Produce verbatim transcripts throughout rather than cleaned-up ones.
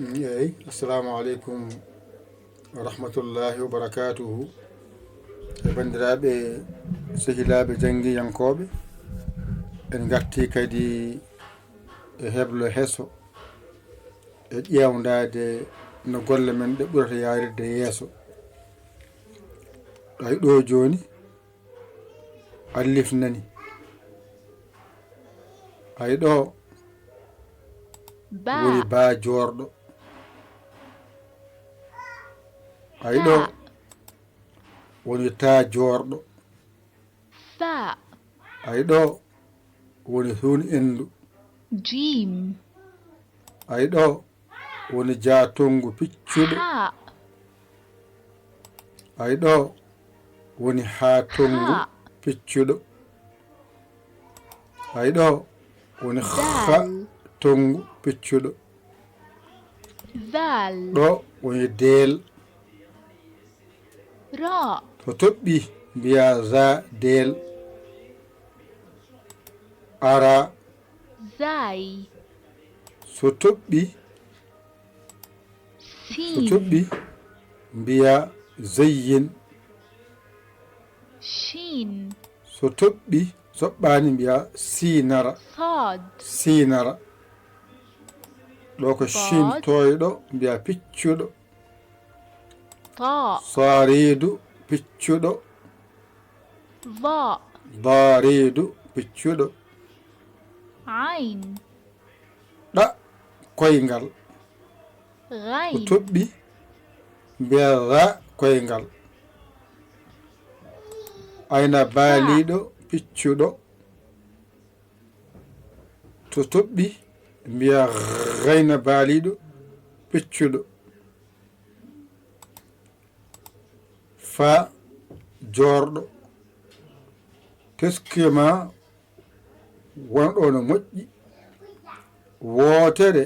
Eyi, assalamu aleykum wa rahmatullahi wa barakatuhu. E banndiraaɓe, sehilaaɓe janngiyankooɓe, en ngartii kadi e heblo heso e ƴeewndaade no golle men ɗe ɓurata yaarirde yeeso. Ay ɗo jooni, Alif nani. Ay ɗo woni baa joorɗo. Ay ɗo woni taa joorɗo. Ay ɗo woni hun endu. Ay ɗo woni jaatonngu piccuɗo. Ay ɗo woni haatonngu piccuɗo. Ay ɗo woni haatonngu piccuɗo. Ɗo woni deel. To toɓɓi mbiya za deel. Ara. So toɓɓi, so toɓɓi mbiya zayyin. So toɓɓi, soɓɓaani mbiya siinara. Siinara. Ɗo ko shin tooyɗo mbiya piccuɗo. Saariidu piccuɗo. Daariidu piccuɗo. Ɗa koyngal. Ko toɓɓi mbiya ɗa koyngal. Ayna baaliiɗo piccuɗo. To toɓɓi mbiya gayna baaliiɗo piccuɗo. Faa joorɗo. Teskima wonɗo no moƴƴi. Wootere,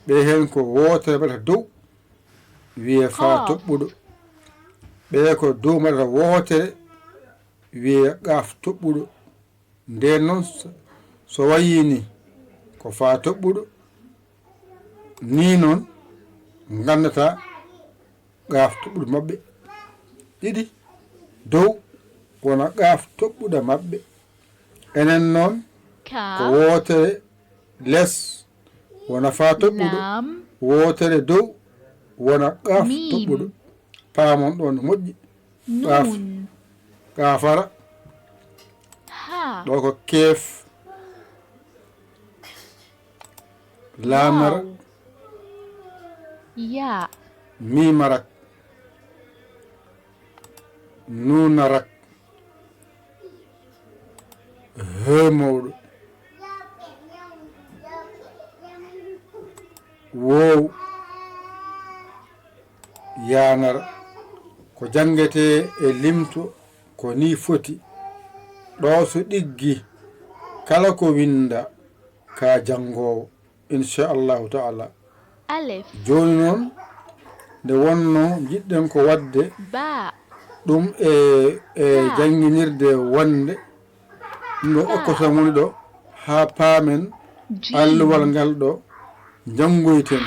ɓe heen ko wootere mbaɗata dow, wiyee faa toɓɓuɗo. Ɓe ko dow mbaɗata wootere, wiyee qaaf toɓɓuɗo. Ndeen noon, so, so wayii nii, ko faa toɓɓuɗo, nii noon nganndataa qaaf toɓɓuɗo maɓɓe. Ɗiɗi dow wona qaaf toɓɓuɗo maɓɓe. Enen noon, ko wootere les wona faa toɓɓuɗo, wootere dow wona qaaf toɓɓuɗo. Paamon ɗoon no moƴƴi. Qaaf. Qaafara. Ɗo ko keef. Laamara. Miimarak. Nuunarak. Hee mawɗo. Woow. Yaanara. Ko janngetee e limto ko nii foti. Ɗo so ɗiggi, kala ko winnda ka janngoowo. Inchallahu taala. Jooni noon, nde wonnoo njiɗɗen ko waɗde ɗum e, e jannginirde wonnde, ɗum ɗo okkoton woni ɗo, haa paamen alluwal ngal ɗo, njanngoyten.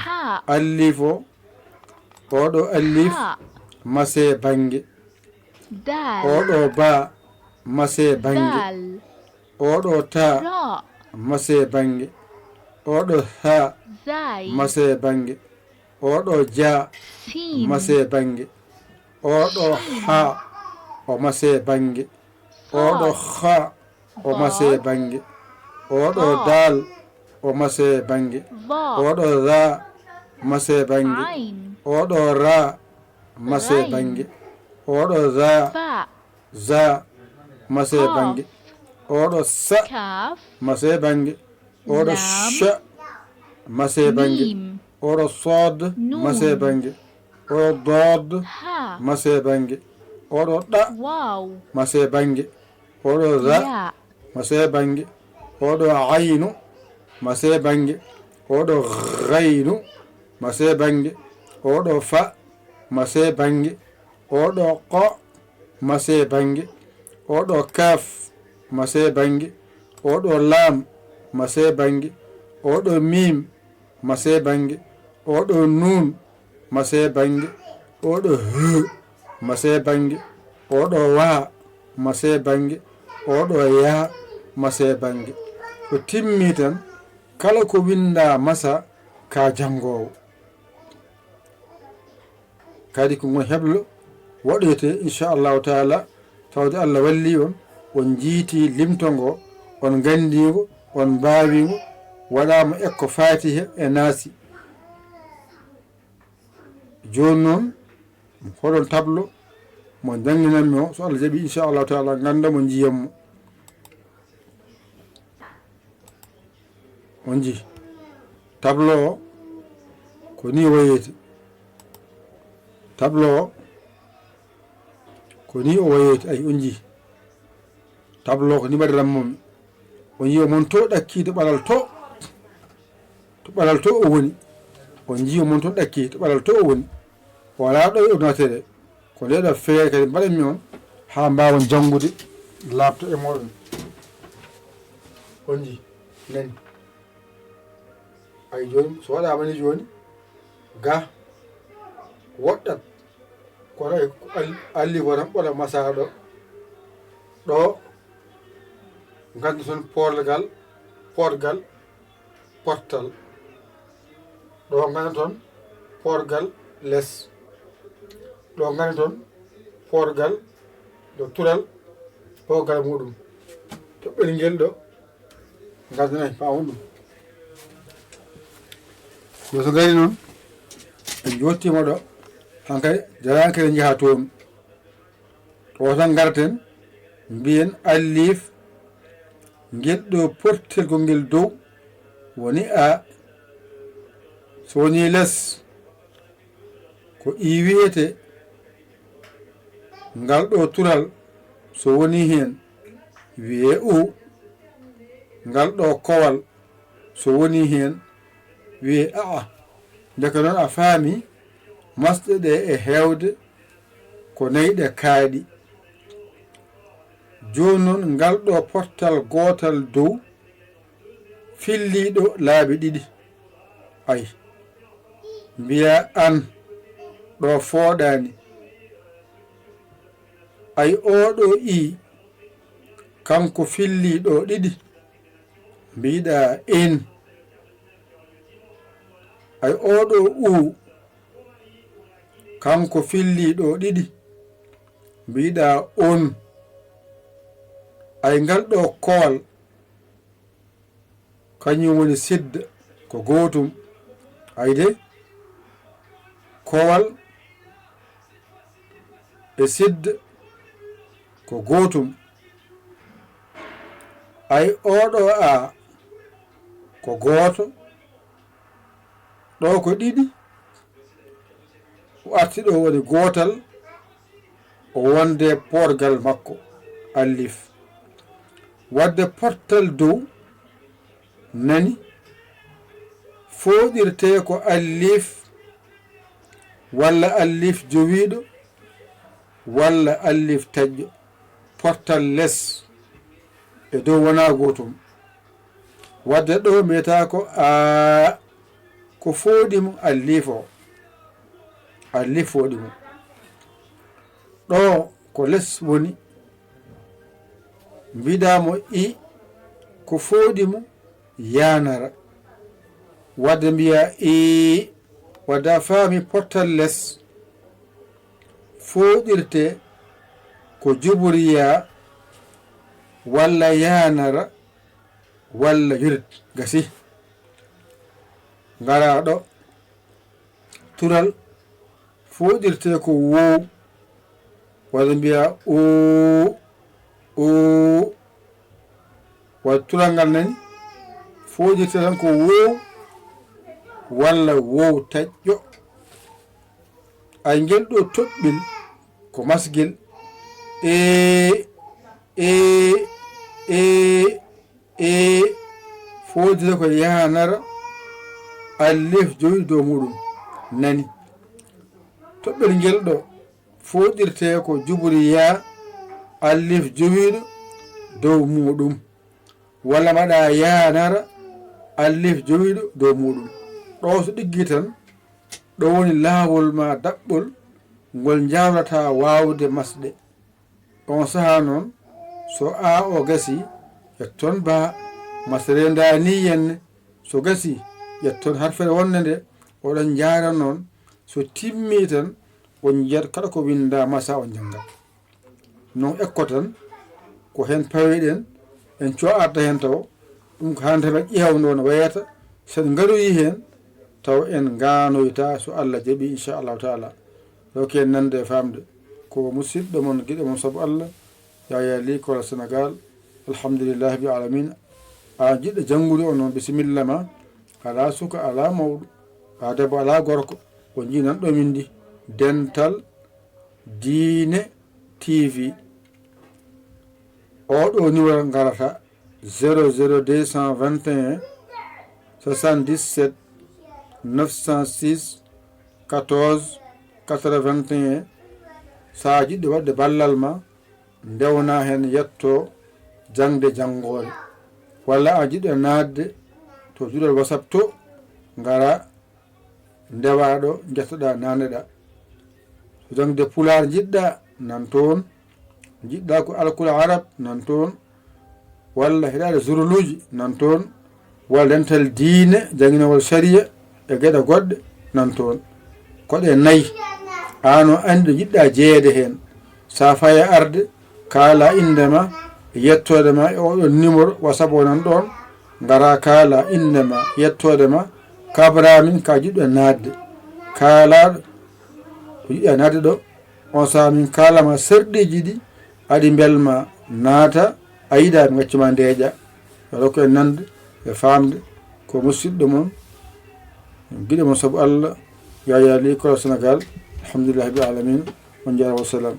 Alliif o, oɗo alliif, masee bannge. Oɗo baa, masee bannge. Oɗo taa, masee bannge. Oɗo haa, masee bannge. Oɗo jaa, masee bannge. Oɗo haa, o masee bannge. Oɗo haa, o masee bannge. Oɗo daal, o masee bannge. Oɗo raa, masee bannge. Oɗo raa, masee bannge. Oɗo zaa, zaa, masee bannge. Oɗo sa, masee bannge. Oɗo sha, masee bannge. Oɗo sood, masee bannge. Oɗo dood, masee bannge. Oɗo ɗa, masee bannge. Oɗo ra, masee bannge. Oɗo aynu, masee bannge. Oɗo gaynu, masee bannge. Oɗo fa, masee bannge. Oɗo qo, masee bannge. Oɗo kaaf, masee bannge. Oɗo laam, masee bannge. Oɗo miim, masee bannge. Oɗo nun, masee bannge. Oɗo h, masee bannge. Oɗo wa, masee bannge. Oɗo ya, masee bannge. So timmi tan, kala ko winnda masa ka janngoowo. Kadi ko ngol heblo waɗoyte, inchallahu taala, tawde Allah walli on, on jiiti limto ngo, on nganndi ngo, on mbaawi ngo, waɗaama ekko Fatiha e Naasi. Jooni noon, hoɗon tablo mo njannginanmi o, so Allah jaɓi, inchallahu taala, ngannda mo, njiyan mo. On njii tablo o, ko ni o wayeeti. Tablo o, ko ni o wayeeti. Ay, on njii tablo o, ko ni mbaɗiranmomi. On njii o mon to ɗakkii to ɓalal to, to ɓalal to o woni. On njii o mon to ɗakkii to ɓalal to o woni. O alaa ɗo e ordinateur he. Ko nde ɗo feere kadi mbaɗanmi on, haa mbaawon janngude, laaɓta e mooɗon. On njii, nani. Ay, jooni, so waɗaama ni jooni, ga woɗɗat. Kono e al-, alliwo tan ɓola masaa ɗo. Ɗo, nganndu toon poorgal, poorgal, pottal. Ɗo nganndu toon poorgal les. Ɗo nganndu toon poorgal ɗo tural, poorgal muɗum. Toɓɓel ngel ɗo, nganndu nani, paamu ɗum. Yo so ngari noon, en jottiima ɗo, hankadi, jaraani kadi njaha toon. Ɗo tan ngarten, mbiyen alif, ngel ɗo portel ko ngel dow woni a. So woni les, ko i wiyete. Ngal ɗo tural, so woni heen, wiyee u. Ngal ɗo kowal, so woni heen, wiyee aa. Ndeke noon a faami, masɗe ɗe e heewde ko nayi ɗe kaaɗi. Jooni noon, ngal ɗo pottal gootal dow, filliiɗo laabi ɗiɗi. Ay, mbiyaa an, ɗo fooɗaani. Ay, oo ɗo i, kanko filliiɗo ɗiɗi, mbiɗaa in. Ay, oo ɗo u, kanko filliiɗo ɗiɗi, mbiɗaa on. Ay, ngal ɗo kowal, kañum woni sidda, ko gootum. Ay de, kowal e sidda ko gootum. Ay, oo ɗo a ko gooto, ɗo ko ɗiɗi, o arti ɗo woni gootal, o wonde poorgal makko, alif. Wadde pottal dow, nani, fooɗirtee ko alif, walla alif jowiiɗo, walla alif taƴƴo. Pottal les e dow wonaa gootum. Wadde ɗo mbiyata ko a, ko fooɗi mo alif o. Alif fooɗi mo. Ɗo ko les woni. Mbiɗaa mo i, ko fooɗi mo yaanara. Wadde mbiyaa i, wadde a faami pottal les. Fooɗirte ko juburiya walla yaanara walla wirt. Gasi. Ngaraa ɗo. Tural fooɗirte ko woow. Walla mbiyaa oo, oo. Wadde tural ngal nani, fooɗirte tan ko woow walla woow taƴƴo. Ay, ngel ɗo toɓɓel ko masgel. Ee, ee, ee, ee. Fooɗirte ko yaanara alif jowi dow muɗum. Nani. Toɓɓel ngel ɗo fooɗirte ko juburiya alif jowiiɗo dow muɗum. Walla mbaɗa yaanara alif jowiiɗo dow muɗum. Ɗo so ɗiggi tan, Ɗo woni laawol ma daɓɓol ngol njaawrataa waawde masde. On sahaa noon, so aa o gasii, yetton baa, masre ndaa nii yenne, so gasii, yetton harfere wonnde nde, oɗon njaara noon, so timmii tan, on njiyat kala ko winndaa masa on njanngat. Non ekko tan, ko heen pawiɗen, en co arta heen taw, ɗum ko hannde heɓa ƴeew noon wayata, so en ngaroyi heen, taw en ngaanoyta so Allah jaɓi, inchallahu taala. Roki en nande e faamde. Ko musidɗo mon, giɗo mon sabu Allah, Yaya Ly Kola Sénégal. Alhamdulillahi rabbil alamin. A jiɗɗo janngude on noon, bisimilla ma. Alaa suka, alaa mawɗo, alaa debbo, alaa gorko. O jiinan ɗo min ndi. Dental Diine T V. Oɗo numéro ngarata, zéro zéro deux cent vingt et un, soixante-dix-sept, neuf cent six, quatorze, quatre-vingt-un. So a jiɗɗo waɗde ballal ma, ndewna heen, yetto jaŋde janngoore. Walla a jiɗɗo naatde to duɗal WhatsApp to, ngara ndewa ɗo njettoɗaa, naatneɗaa. So jaŋde Pulaar njiɗɗaa, nan toon. Njiɗɗaa ko alkol arab, nan toon. Walla heɗaade zurluuji, nan toon. Walla dental diine, jannginowol sariya e geɗe goɗɗe, nan toon. Ko ɗe nayi. Aan o anndi ɗo njiɗɗaa jeyeede heen. So a fayi arde, kaala innde ma, yettoode ma e oɗon numéro WhatsApp o nan ɗoon. Ngara kaala innde ma, yettoode ma, kabraa min ka jiɗɗo naatde. Kaalaaɗo ko jiɗɗa naatde ɗo, on sahaa min kaalama sarɗiiji ɗi aɗi mbelma naata, a yiɗa mi gaccu ma ndeeƴa. Yo Allah rokku en nande e faamde. Ko musidɗo mon, giɗo mon sabu Allah, Yaya Ly Kola Sénégal. Alhamdulillahi rabbil alamin. On njaaraama, wassalam.